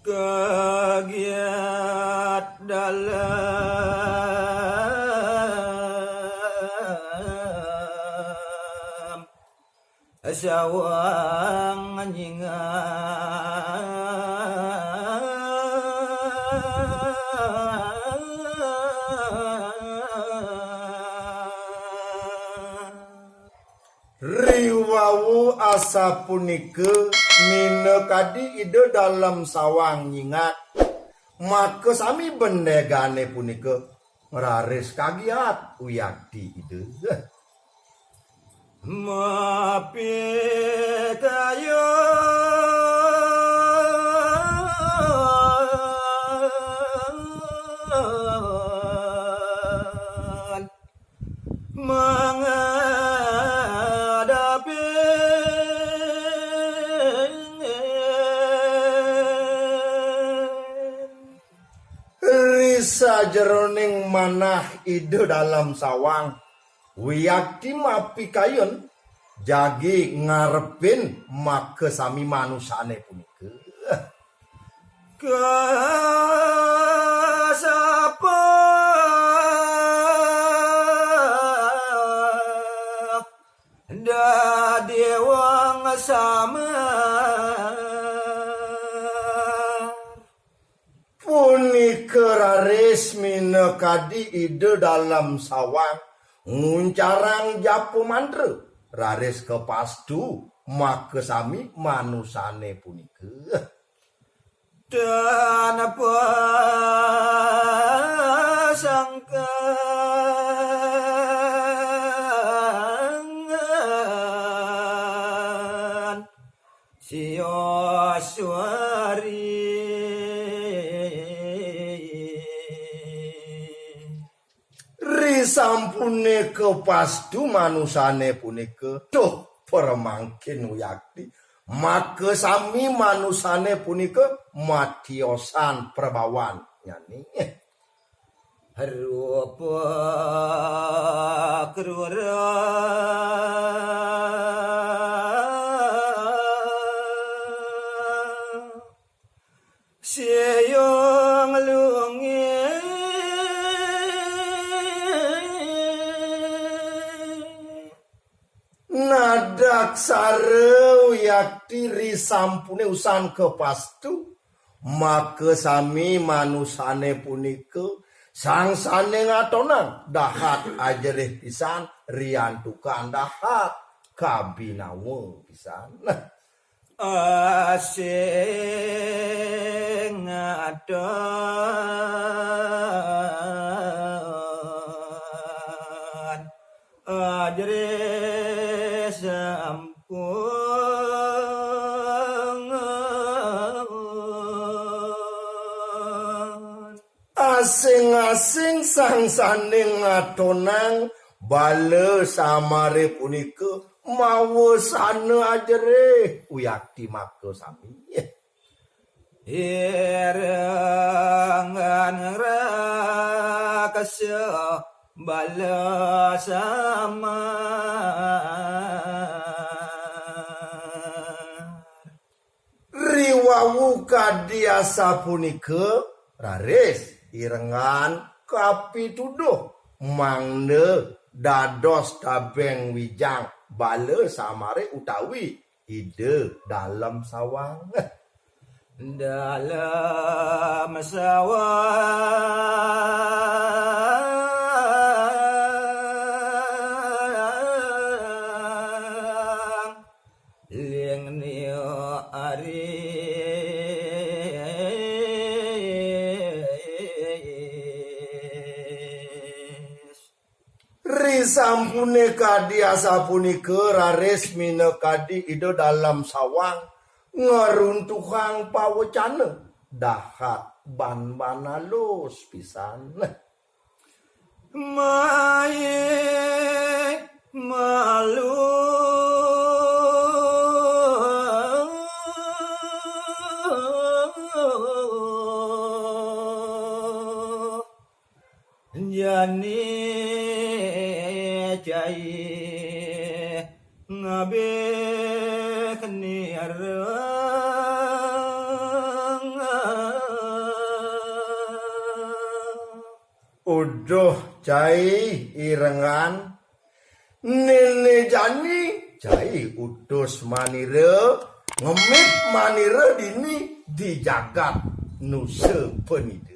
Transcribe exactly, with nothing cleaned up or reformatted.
Kagiat dalam sawang nyinga. Riwau asapunika, minakadi Ida dalam sawang nyingak, makasami bendegane punika raris kagiat wiakti Ida. Mapikayun mangadapi ri sajeroning manah Ida dalam sawang, wiakti mapikayun jagi ngarepin makasami manusane punika. Kasapa dadi wong samar. Punika raris minakadi Ida dalam sawang nguncarang japa mantra, raris kapastu makasami manusane punika. Tanpa sangkan sioswari. Risampune kapastu manusane punika, duh, pramangkin wiakti, makasami manusane punika matiosan prabawannyané. Rupa krura siung lungis. Nadaksara wiakti risampune usan kapastu, makasami manusane punika sangsaning atonang dahat ajerih pisan, riantukan dahat kabinawa pisan. Asing aton ajerih sampun. Asing-asing sangsaning ngatonang bala samare punika mawasana ajerih wiakti makasami. Irengan raksa bala samar. Riwau kadi asapunika, raris irengan kapituduh mangda dados tabeng wijang bala samare utawi Ida Dalem Sawang. Dalem Sawang. Ling niu aris. Risampune kadi asapunika, raris minakadi Ida Dalem Sawang ngruntuhang pawecana dahat banban alus pisan. Mai malu. Jani cai ngabih nirang. Uduh cai irengan, néné jani cai utus manira, ngemit manira dini di jagat Nusa Penida.